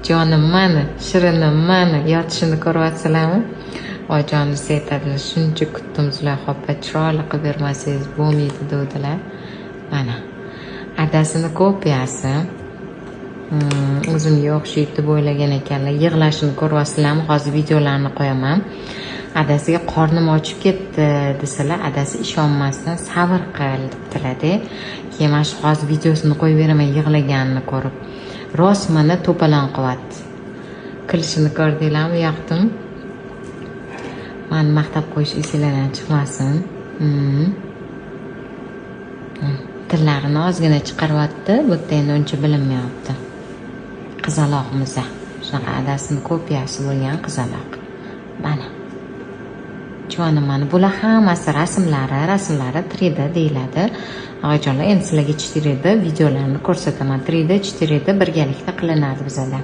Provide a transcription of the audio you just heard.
Jonim mani, shirinim mani, yotishini ko'ryapsizlarmi? Oyijonisi aytadilar: "Shuncha kutdim, Zulayho opa, chiroyli qilib bermasangiz bo'lmaydi", degdilar. Mana, adasini kopiyasi. O'zimga o'xshaydi deb o'ylagan ekanlar. Yig'lashini ko'ryapsizlarmi? Hozir videolarni qo'yaman. Adasiga "Qornim ochib ketdi" desalar, adasi ishonmasdan "Sabr qil" debdilarda. Keyin mana shu hozir videosini qo'yib beraman, yig'laganini ko'rib rosmana to'polon qilyapti. Kulishini ko'rdinglarmi? Yoqdimi? Mani maqtab qo'yish esinglardan chiqmasin. Tillarini ozgina chiqaryapti bu yerda, endi uncha bilinmayapti. Qizaloqmiz shunaqa, adasini kopiyasi bo'lgan qizaloq. Mana, jonim mani. Bular hammasi rasmlari, rasmlari 3D deyiladi, oyijonlar. Endi sizlarga 4D videolarni ko'rsataman. 3D, 4D birgalikda qilinadi bizada.